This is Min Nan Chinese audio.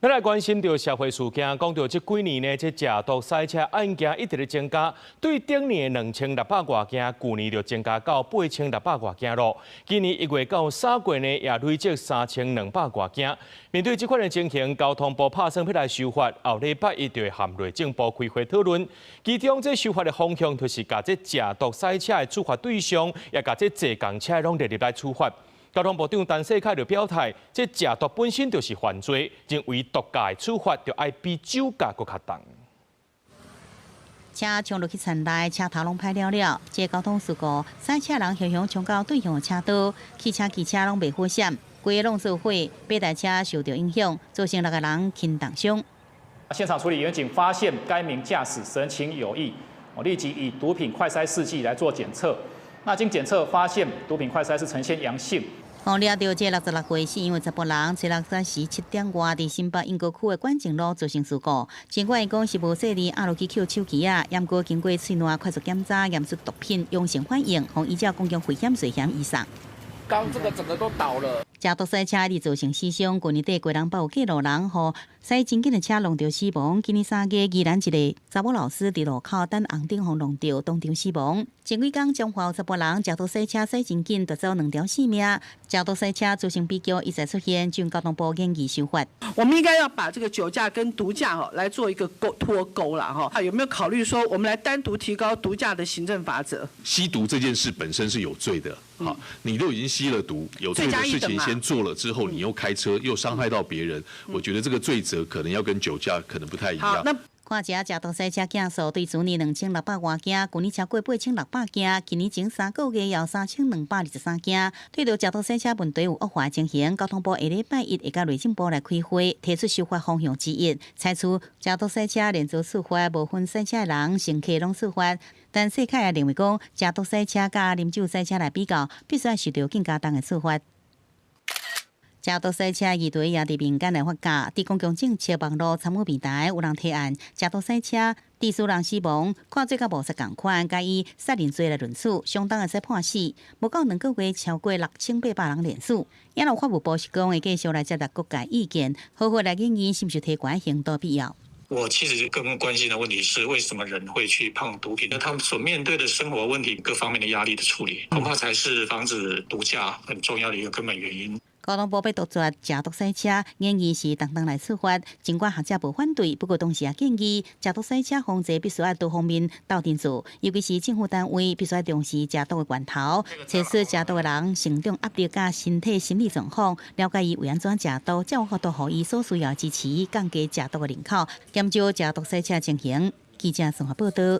咱來關心著社會事件，講著這幾年呢，這食毒駛車案件一直咧增加，對頂年的2600外件，舊年就增加到8600外件囉。今年1月到3月呢，也累積3200外件。面對這款的情形，交通部拍算欲來修法，後禮拜一就會和內政部開會討論。其中這修法的方向，就是共這食毒駛車的處罰對象，也共這坐共車攏列入來處罰。交通部長陳世凱就表態，這食毒本身就是犯罪，認為毒駕的處罰就愛比酒駕閣較重。車衝入去田內，車頭攏歹了了。這個交通事故，駛車人雄雄衝到對向車道，汽車、機車攏袂好閃，規个攏做伙，八台車受著影響，造成六個人輕重傷。現場處理員警發現該名駕駛神情有異，我立即以毒品快篩試劑來做檢測。那經檢測發現毒品快篩是呈現陽性。予掠著這66歲姓楊的查埔人，初六早時7點外，佇新北鶯歌區的館前路造成事故。儘管伊講是無細膩，壓落去抾手機仔，毋過經過喙內快速檢查，驗出毒品陽性反應，予依照公共危險罪嫌移送。剛這個整個都倒了。食毒駛車佇造成死傷，舊年底基隆北有過路人，予駛真緊的車撞著死亡。今年3月，宜蘭一个查某老師佇路口等紅燈，予撞著當場死亡。前幾工彰化有查埔人食毒駛車駛真緊，奪走兩條性命。食毒駛車造成悲劇一再出現，請交通部研議修法。我們應該要把這個酒駕跟毒駕吼來做一個鈎脫鈎啦，哈，有沒有考慮說，我們來單獨提高毒駕的行政罰則？吸毒這件事本身是有罪的，好，你都已經吸了毒，有罪的事情先做了之後，你又開車又傷害到別人，我覺得這個罪責可能要跟酒駕可能不太一樣。看這食毒駛車件數對去年2600外件，舊年超過8600件，今年前3個月有3223件。對著食毒駛車問題有惡化情形，交通部下禮拜一會佮內政部來開會，提出修法方向之一，採取食毒駛車連坐處罰，無分駛車人、乘客攏處罰。陳世凱也認為講，食毒駛車佮啉酒駛車來比較，必須愛受著更加重的處罰。食毒駛車議題也佇民間來發酵，佇公共政策網路參與平台有人提案，食毒駛車致使人死亡，看做佮謀殺仝款，共以殺人罪來論處，相當會使判死。無夠2個月，超過6800人連署。也有法務部是講會繼續來接納各界意見，好好來研議是毋是提懸刑都必要。我其實更關心的問題是，為什麼人會去碰毒品？那他們所面對的生活問題、各方面的壓力的處理，恐怕才是防止毒駕很重要的一個根本原因。交通部欲杜絕食毒駛車，研議是重重來處罰。儘管學者無反對，不過同時也建議，食毒駛車防治必須愛多方面鬥陣做，尤其是政府單位必須愛重視食毒的源頭，測試食毒的人成長壓力佮身體心理狀況，了解伊為按怎食毒，才有法度予伊所需要支持，降低食毒的人口，減少食毒駛車情形。記者綜合報導。